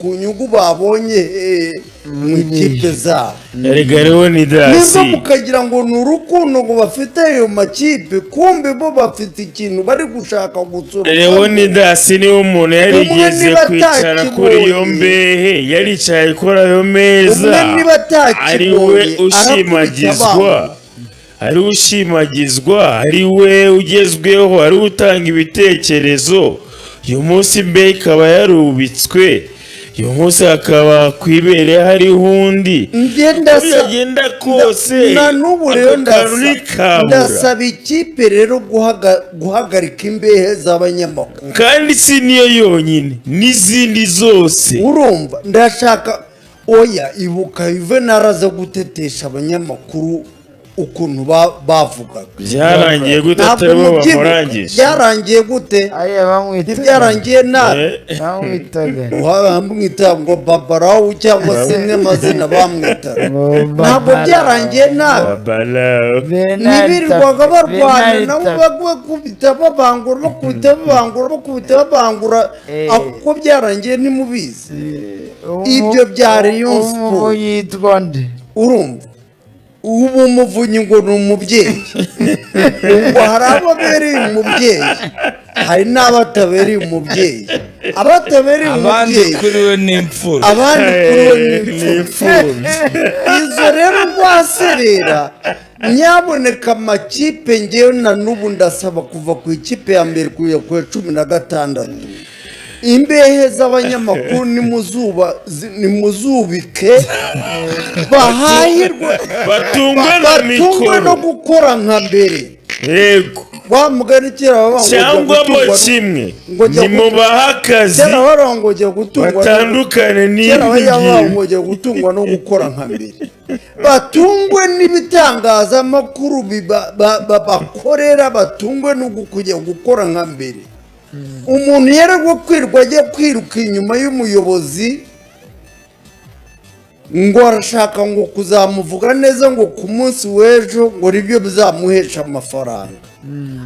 Ku nyungu babonye mu ikipe zabo. Erega Leonidas, nimba mukagira ngo ni urukundo ngo bafite ayo makipe, kumbe bo bafite ikintu bari gushaka gutsura. Leonidas niwe umuntu yarigeze Umwe niba kwicara kuri iyo atakibonye. mbehe, yaricaye kuri ayo meza, Umwe niba ari we atakibonye, ushimagizwa, arakubita. ari we ushimagizwa, ari we ugezweho, ari we utanga ibitekerezo. Uyu munsi imbehe ikaba yarubitswe, uyu munsi hakaba ku ibere hariho undi. Njye Uko ndasa byagenda kose, na n'ubu rero ako kantu ndasa ntikabura. Ndasaba ikipe rero guhagarika imbehe z'abanyamakuru. Kandi si niyo yonyine, n'izindi zose. Urumva, ndashaka, oya, ibuka Juvenal aza gutetesha abanyamakuru ukuntu bavugaga. Byarangiye gute? Ntabwo Atari bo mubyibuka. bamurangije. Byarangiye gute? Aya bamwita Ntibyarangiye nabi? Bamwitaga Bamwita ngo Babarawu cyangwa se imwe amazina bamwitaga. Ngo Ntabwo Babarawu. byarangiye nabi? Babalawo. Bernard. Ntibirirwaga barwana Bernard. nabo, bakubita babangura, bakubita babangura, bakubita babangura? Uko byarangiye ntimubizi? Ibyo bya Rayon Sport. Ubu yitwa nde? Urumva, ubu Umuvunyi ngo ni umubyeyi. Ubwo hari abo abereye umubyeyi, hari n'abatabereye umubyeyi, abatabereye Abandi umubyeyi. kuri we ni imfura. Abandi kuri we ni Ni imfubyi. Izo rero rwaserera, nyaboneka amakipe, ngewe na n'ubu ndasaba kuva ku ikipe ya mbere kugera ku ya 16, imbehe z'abanyamakuru nimuzubike, bahahirwe, Batungwe na batungwe no mikoro. gukora nka mbere. Yego. Wa mugani kera bavuga ngo jya Cyangwa mo kimwe, ngo jya nimubahe akazi, kera baravuga ngo jya gutungwa batandukane kera n'ibi bajya bavuga ngibi. ngo jya gutungwa no gukora nka mbere, batungwe n'ibitangazamakuru bakorera, batungwe no kujya gukora nka mbere. Umuntu yererwa kwirwa ajya kwiruka inyuma y'umuyobozi ngo arashaka ngo kuzamuvuga neza, ngo ku munsi w'ejo ngo nibyo bizamuhesha amafaranga,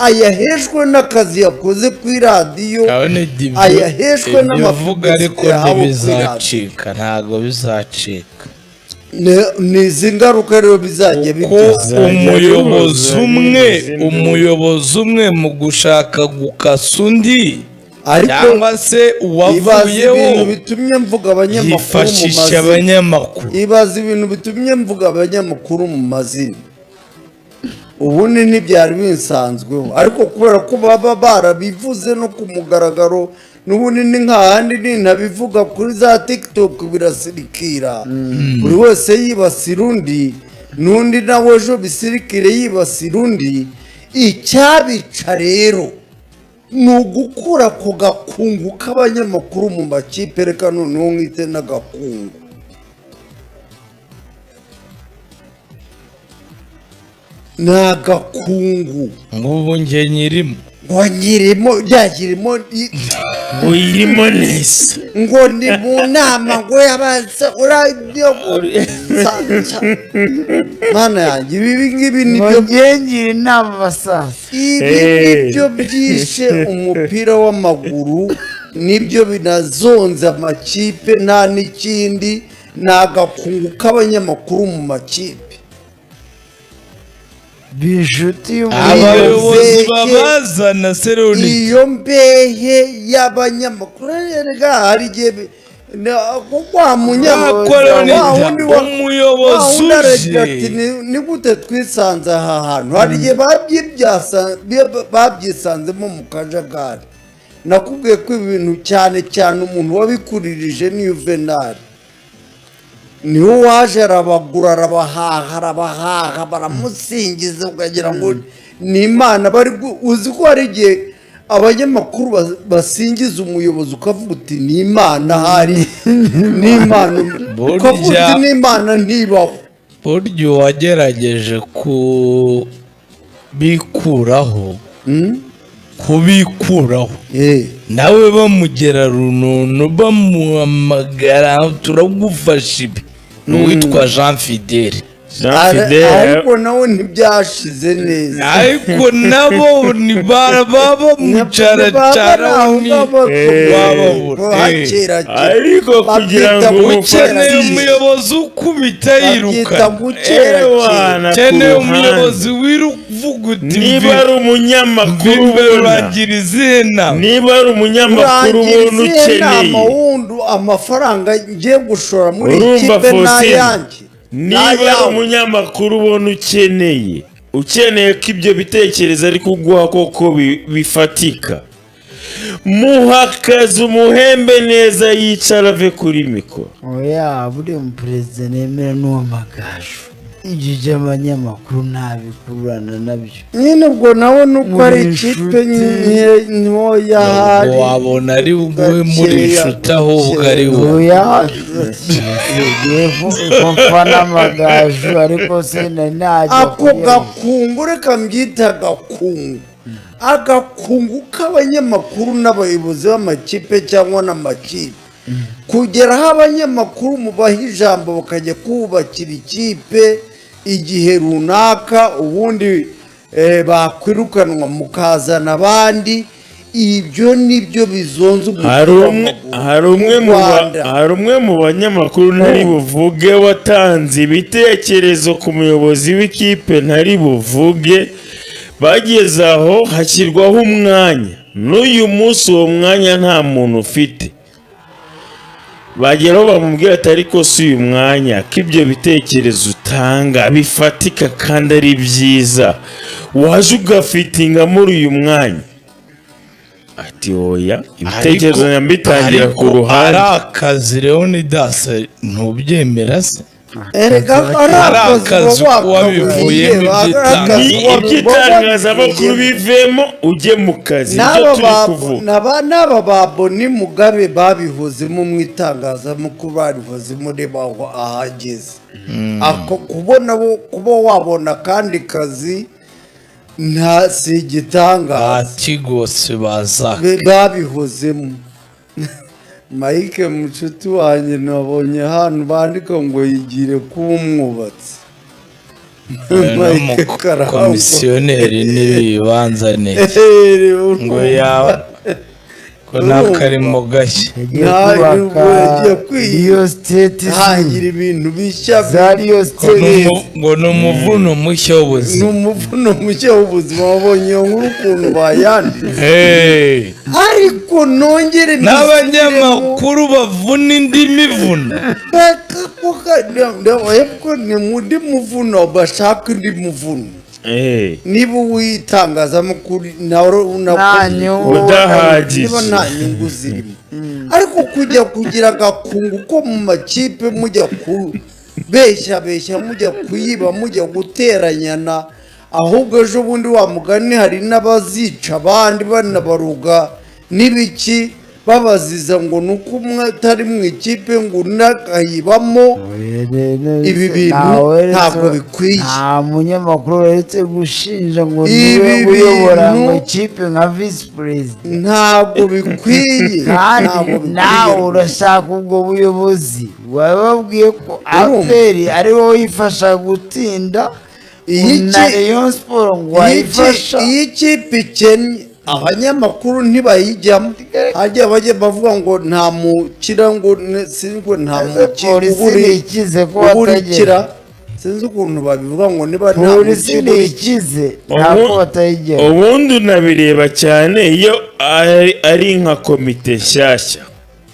ayaheshwe n'akazi yakoze ku iradiyo, Kabone ibyo ayaheshwe ibyo uvuga ariko n'amafaranga yahawe ku iradiyo. Ntibizacika, ntabwo bizacika. Ni izi ngaruka rero bizajya Ko bibyara. umuyobozi Bizajya umwe biza. umuyobozi umwe mu gushaka gukasa undi Ariko cyangwa se ibaza uwavuyeho ibintu bitumye mvuga abanyamakuru mu yifashisha mazina. abanyamakuru. Ibaza ibintu bitumye mvuga abanyamakuru mu mazina. Ubundi ntibyari binsanzweho, ariko kubera ko baba barabivuze no ku mugaragaro, n'ubundi ni nk'ahandi nintabivuga kuri za TikTok birasirikira, buri wese yibasira undi, n'undi nawe ejo bisirikire yibasira undi. Icyabica rero ni ugukura ku gakungu k'abanyamakuru mu makipe. Reka noneho mwite n'agakungu. Ni agakungu. Nk'ubu njye nyirimo. Ngo nyirimo byagirimo. Uyirimo neza. Ngo ni mu nama ngo yabanza urabyo. Mana yanjye, ibi ngibi Ngo nibyo. njye ngira inama abasaza. Ibi nibyo byishe umupira w'amaguru, nibyo binazonze amakipe, nta n'ikindi, ni agakungu k'abanyamakuru mu makipe. Bishuti y'umuyobozi. Abayobozi babazana seroni. Iyo mbehe y'abanyamakuru erega hari igihe wa Bakora wa wundi umuyobozi wa wundi aragira uje. ati: Ni gute twisanze aha hantu?" Hari igihe babyisanzemo mu kajagari. Nakubwiye ko ibintu cyane cyane umuntu wabikuririje ni Juvenal, niwe waje arabagura, arabahaha, arabahaha, baramusingiza ukagira ngo ni Imana bari uzi ko hari igihe abanyamakuru basingiza umuyobozi ukavuga uti: "Ni Imana ahari, ni Imana." Ukavuga uti: "Ni Imana ntibaho." Burya uwagerageje kubikuraho, kubikuraho, nawe bamugera runono, bamuhamagara turagufasha ibi, ni uwitwa Jean Fidele. Jean Fidele. Ariko nawe ntibyashize neza. Ariko nabo ni baba mucaracara ni wababura. Ariko kugira ngo Ukeneye umuyobozi ukubita babyita yiruka. gukerakera. Ewana, ku Ukeneye ruhande. umuyobozi wiruvuga uti Niba ari umunyamakuru mve ubona, uragira izihe nama? Niba ari umunyamakuru urangira ubona izihe nama ukeneye wundi amafaranga ngiye gushora muri iyi Urumva, kipe Faustin? n'ayanjye Niba ari n'ayawe. umunyamakuru ubona ukeneye ko ibyo bitekerezo ari kuguha koko bifatika, muha akazi, umuhembe neza, yicara ave kuri mikoro. Oya, buriya umuperezida nemera n'uw'Amagaju. Ibyo by'abanyamakuru ntabikururana nabyo. Nyine ubwo nawe nuko ari Muri ikipe inshuti. ntoya hari Wabona ari we muri Gakeya. inshuti, ahubwo ari we. Oya, ko mfana Amagaju, ariko se nari najya Ako gakungu, reka mbyita agakungu, agakungu k'abanyamakuru n'abayobozi b'amakipe cyangwa n'amakipe, kugera aho abanyamakuru mubaha ijambo bakajya kubakira ikipe igihe runaka, ubundi bakwirukanwa mukazana abandi, ibyo nibyo bizonze Hari umupira umwe w'amaguru hari umwe mu mu ba- Rwanda. Hari umwe mu banyamakuru ntari buvuge watanze ibitekerezo ku muyobozi w'ikipe ntari buvuge, bageze aho hashyirwaho umwanya, n'uyu munsi uwo mwanya nta muntu ufite. Bageraho bamubwira ati: "Ariko si uyu mwanya, ko ibyo bitekerezo utanga bifatika kandi ari byiza, waje ugafitinga muri uyu mwanya?" Ati: "Oya, ibitekerezo nyambitangira ku Ariko ruhande." ari akazi, Leonidas, ntubyemera se? Erega ari Ari akazi uba wabivuyemo. wakabuye, ari akazi Ni iby'itangazamakuru bivemo ujye mu kazi, nibyo n'aba turi ba kuvuga. N'aba ba Boni Mugabe babihozemo mu itangazamakuru, barihozemo, reba aho ahageze. Ako kubona kuba wabona akandi kazi nta si igitangaza. Bakigose baza. Babihozemo. Mike mucuti wanjye, nabonye hano bandika ngo yigire kuba umwubatsi. Mike Karangwa. Komisiyoneri n'ibibanza ni ngo yaba ko n'akarimo gashya. Yagiye Nta- kubaka yagiye real estate. Hangira ibintu bishya. Za real Ngo estate. ngo ni umuvuno mushya Ni w'ubuzima. umuvuno mushya w'ubuzima. Wabonye iyo nkuru ukuntu bayanditse? Hey! Ariko nongere N'abanyamakuru bavuna indi mivuno. Hepfo ni mundi muvuno, bashaka undi muvuno. Niba uw'itangazamakuru nawe Nta nyungu. Udahagije. Niba nta nyungu zirimo, ariko kujya kugira agakungu ko mu makipe, mujya kubeshya beshya, mujya kuyiba, mujya guteranyana, ahubwo ejo bundi wa mugani hari n'abazica abandi, banabaruga n'ibiki, babaziza ngo ni uko umwe atari mu ikipe ngo undi akayibamo. Ibi bintu ntabwo bikwiye. Nta munyamakuru weretse gushinja ngo Ibi niwe uyobora bintu ngo ikipe nka visi perezida. Ntabwo bikwiye. Kandi Ntabwo bikwiye. nawe urashaka ubwo buyobozi, wababwiye ko Urumva? APR ari wowe uyifasha gutsinda Iyi na Rayon Sport ngo wayifasha. Iyo ikipe ikennye abanyamakuru ntibayijyamo, hajya bajya bavuga ngo nta mukira, ngo sinzi ngo nta mukira Polisi ntikize ko uburikira batagera. Sinzi ukuntu babivuga ngo niba nta Polisi mukira ntikize, ntabwo batayigera. Ubundi unabireba cyane iyo ari nka komite nshyashya,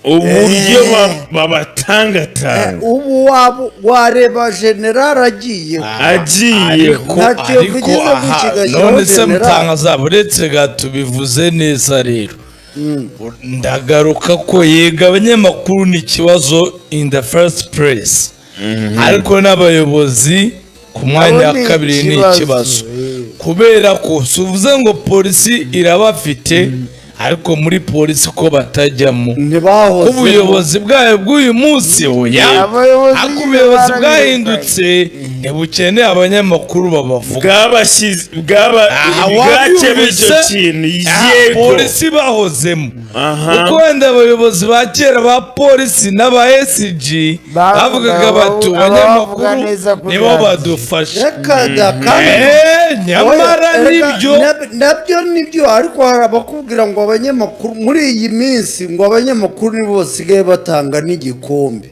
uburyo babatangatanga. Ubu waba wareba general agiye Agiye. Ariko Nta kiyovu ariko igeze aha gukigashyiraho none se general. mutangaza, uretse gato bivuze neza rero, ndagaruka ko yega abanyamakuru ni ikibazo in the first place, ariko n'abayobozi ku mwanya Nabo wa ni kabiri ni ikibazo, ikibazo, kubera ko si uvuze ngo polisi irabafite, ariko muri polisi ko batajyamo, Ntibahozemo. ko ubuyobozi bwayo bw'uyu munsi, oya, Abayobozi ariko nyine ubuyobozi barabirukanye. bwahindutse, ntibukeneye abanyamakuru babavuga. Bwabashyize bwaba Aha, bwakemuye icyo wabyumvise? kintu. Aha, Yego. polisi bahozemo. Kuko wenda abayobozi ba kera ba polisi n'aba SG bavugaga bati abavuga abanyamakuru neza kuri nibo radiyo." badufasha. Reka da, kandi Nyamara Oya, reka, nibyo. Nabyo nibyo, ariko hari abakubwira ngo abanyamakuru muri iyi minsi, ngo abanyamakuru nibo basigaye batanga n'igikombe,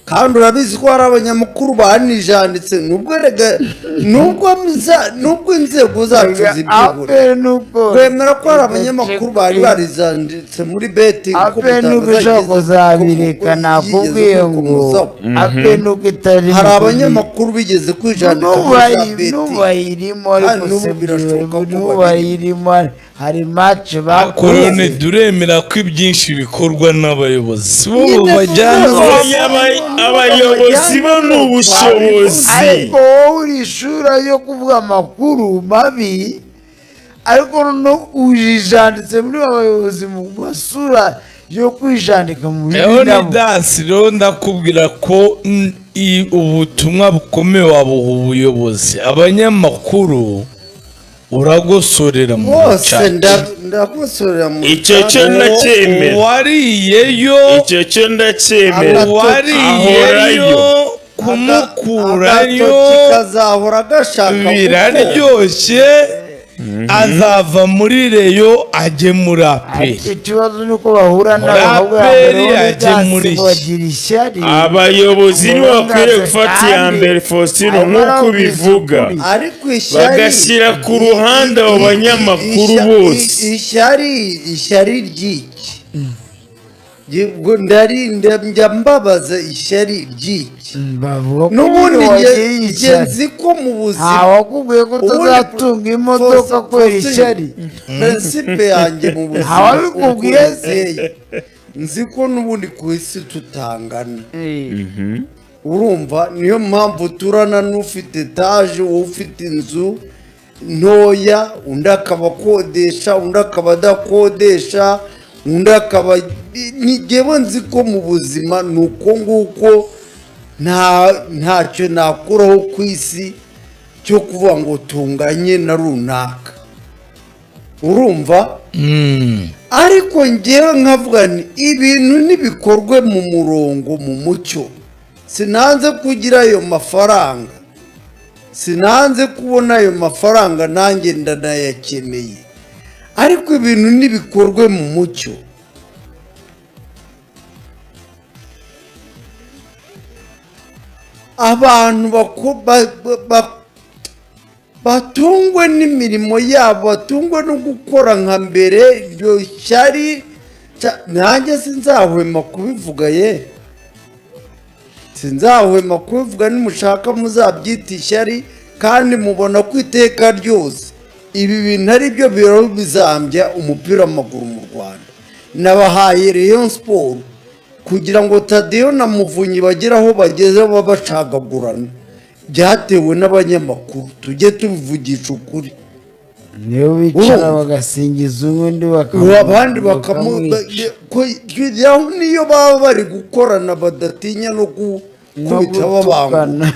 kandi urabizi ko hari abanyamakuru banijanditse, nubwo rega nubwo inzego zacu zibyihura APR nuko twemera ko hari abanyamakuru bari barizanditse muri betting ko APR nuko ishobora kuzabireka, nakubwiye ngo APR nuko itari hari abanyamakuru bigeze kwijandika muri za betting. N'ubayirimo, Kandi ariko n'ubu se birashoboka ko n'ubayirimo hari match Korone, bakoze. duremera ko ibyinshi bikorwa n'abayobozi si bo Nyine bajyana. tuvuga. Oya, abayobozi bo ni ubushobozi. Ariko wowe uri ishuri yo kuvuga amakuru mabi, ariko noneho ujijanditse muri ba bayobozi mu masura yo kwijandika mu bibi nabo. Leonidas, rero ndakubwira ko ubutumwa bukomeye wabuha ubuyobozi, abanyamakuru uragosorera mu Bose rucaca. Ndagosorera mu Icyo cyo rucaca. ndacyemera. Uwariyeyo, Icyo cyo ndacyemera. uwariyeyo Ahorayo. kumukurayo Agatoki kazahora gashaka kuko biraryoshye, azava muri Rayon ajye muri APR. Ariko ikibazo ni uko bahura Muri n'abahungu APR ajye muri iki? bagira ishyari. Abayobozi nibo bakwiriye gufata iya Kandi mbere, Faustin, arimo nk'uko arababwiza ubivuga, ukuri. Ariko ishyari bagashyira ku ruhande abo banyamakuru bose. Ishyari ry'iki? Ubwo ndarinda njya mbabaza, ishyari ry'iki? Bavuga ko N'ubundi nyine njye wagiye njye ishyari. nzi ko mu buzima Ntawakubwiye ko Ubundi utazatunga imodoka kubera Faustin, ishyari. Principe yanjye mu buzima Ntawabikubwiye uko se? biteye, nzi ko n'ubundi ku isi tutangana, urumva? Niyo mpamvu turana n'ufite etaje, ufite inzu ntoya, undi akaba akodesha, undi akaba adakodesha, undi akaba ngewe nzi ko mu buzima ni uko nguko, ntacyo nakuraho ku isi cyo kuvuga ngo tunganye na runaka, urumva? Ariko ngewe nkavuga nti ibintu nibikorwe mu murongo, mu mucyo. Sinanze kugira ayo mafaranga, sinanze kubona ayo mafaranga, nanjye ndanayakeneye, ariko ibintu nibikorwe mu mucyo. Abantu batungwe n'imirimo yabo, batungwe no gukora nka mbere. Iryo shyari nanjye sinzahwema kubivuga, ye, sinzahwema kubivuga. Nimushaka muzabyita ishyari, kandi mubona ko iteka ryose ibi bintu ari byo biro bizambya umupira w'amaguru mu Rwanda. Nabahaye Rayon Sport kugira ngo Tadeyo na Muvunyi bagere aho bageze baba bacagagurana, byatewe n'abanyamakuru, tujye tubivugisha ukuri. Niyo bicara Urumva? bagasingiza undi Ubu abandi bakamu bakamwica. Niyo baba bari gukorana badatinya no No gukubita babangura. gutukana.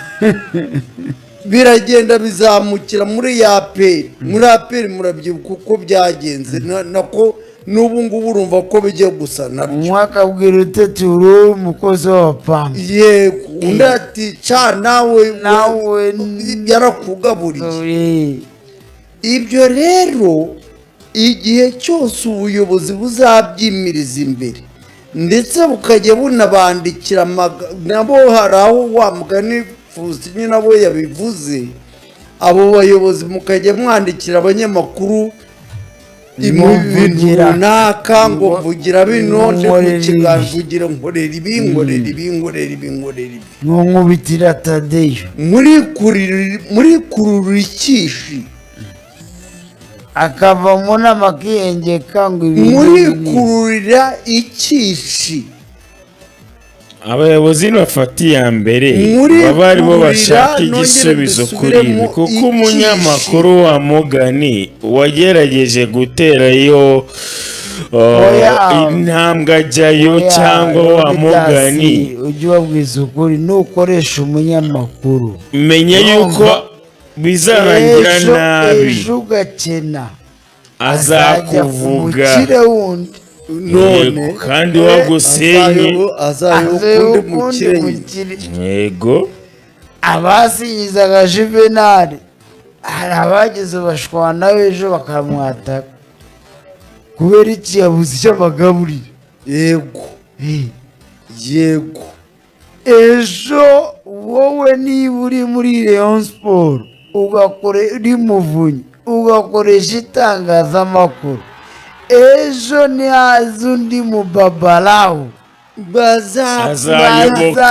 Biragenda bizamukira muri ya APR, muri APR murabyibuka uko byagenze, nako n'ubu ngubu urumva ko bijya gusa nabyo. Umwe akabwira uteti uri umukozi w'abapampa. Yego, undi ati ca nawe. Nawe yarakugaburiye. Ibyo rero igihe cyose ubuyobozi buzabyimiriza imbere, ndetse bukajya bunabandikira nabo, hari aho wa mugani Faustin nabo yabivuze, abo bayobozi mukajya mwandikira abanyamakuru ibintu Mvugira. runaka ngo mvugira bino nje mu Nkorera kiganiro, ibi. mvugira nkorera ibi, nkorera ibi, nkorera ibi, nkorera ibi. Nkubitira Tadeyo. Muri kurura ikishi. Akavamo n'amakiyengeka ngo ibintu Muri kururira ikishi. Abayobozi bafata iya mbere, Muri baba aribo kurira, bashaka nongere igisubizo kuri ibi, mbisubiremo, kuko ikishi. umunyamakuru wa mugani wagerageje guterayo Oya. intambwe ajyayo, Oya, cyangwa wa Leonidas, mugani ujye ubabwiza ukuri, nukoresha umunyamakuru menya yuko bizarangira ejo nabi. Ejo ugakena. Azajya ku Azakuvuga. mukire wundi. None Yego, kandi wagusenye. Azayoboka Azayoboka undi mukire nyine. mukire. Yego. Abasinyizaga Juvenali, hari abageze bashwana ejo bakamwataka kubera iki? Yabuze icyo abagaburira. Yego. Yego. Ejo wowe niba uri muri Rayon Sport, ugakora uri Muvunyi, ugakoresha itangazamakuru, ejo nihaza undi mubabarawu Azayoboka.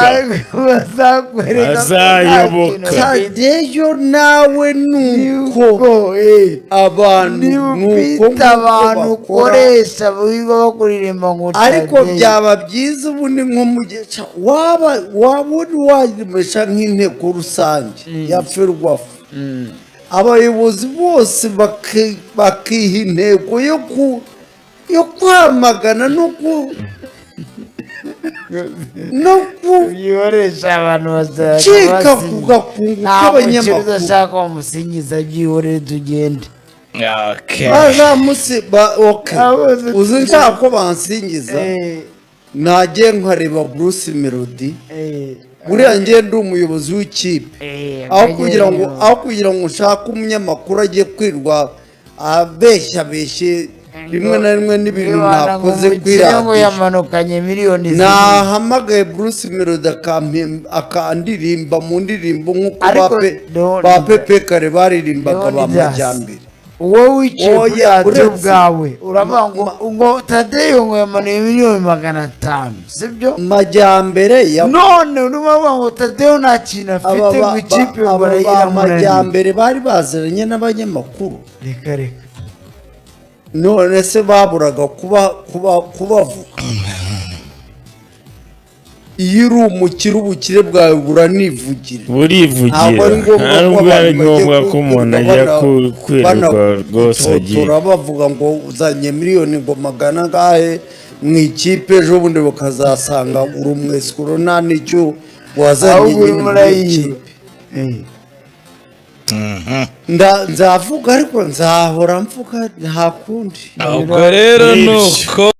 Bazakwereka ko nta Azayoboka. kintu bafite. Tadeyo nawe nuko Nuko abantu niba nuko ufite nguko abantu bakora. ukoresha birirwa bakuririmba ngo Ariko Tadeyo. byaba byiza ubundi nko mu gihe waba uri waremesha nk'inteko rusange ya FERWAFA, abayobozi bose bakiha intego yo kwamagana no Byihoreshya, abantu bazajya gucika ku basinya. gakungu Nta mukire k'abanyamakuru. udashaka bamusinyiza, byihorere tugende. Okay. Bazamusi ba okay. Abazi- Uzi nshaka ko bansingiza, nagiye nkareba Bruce Melody. Buriya ngiye ndi umuyobozi w'ikipe, aho kugira ngo ushake umunyamakuru agiye kwirwa abeshyabeshye rimwe na rimwe n'ibintu ntakoze kuri ngo radiyo, yamanukanye miliyoni 7. Nahamagaye Bruce Melody akandirimba mu ndirimbo nk'uko Ariko ba Pepe Kare baririmbaga ba Leonidas, Majyambere. Wowe wicaye kuri Oya, radiyo uretse- bwawe uravuga ngo Tadeyo ngo yamanuye miliyoni 500, sibyo? Majyambere ya None urimo uravuga ngo Tadeyo nta kintu aba afite mu ikipe, ngo aba ba iramunaniye. Majyambere bari baziranye n'abanyamakuru. Reka reka. None se baburaga kuba kubavuga? Iyo uri umukire, ubukire bwawe buranivugira. Burivugira. Ntabwo ari ngombwa Nta ko nubwo ari abantu bagiye ngombwa ko umuntu ajya kwirirwa rwose agiye banagutotora bavuga ngo uzanye miliyoni ngo magana angahe mu ikipe, ejo bundi bakazasanga uri umwesikoro nta n'icyo wazanye Ahubwo nyine urimo muri iyo urayiba. kipe. Nzavuga ariko nzahora mvuga, nta kundi. Ubwo rero Nibyo. nuko.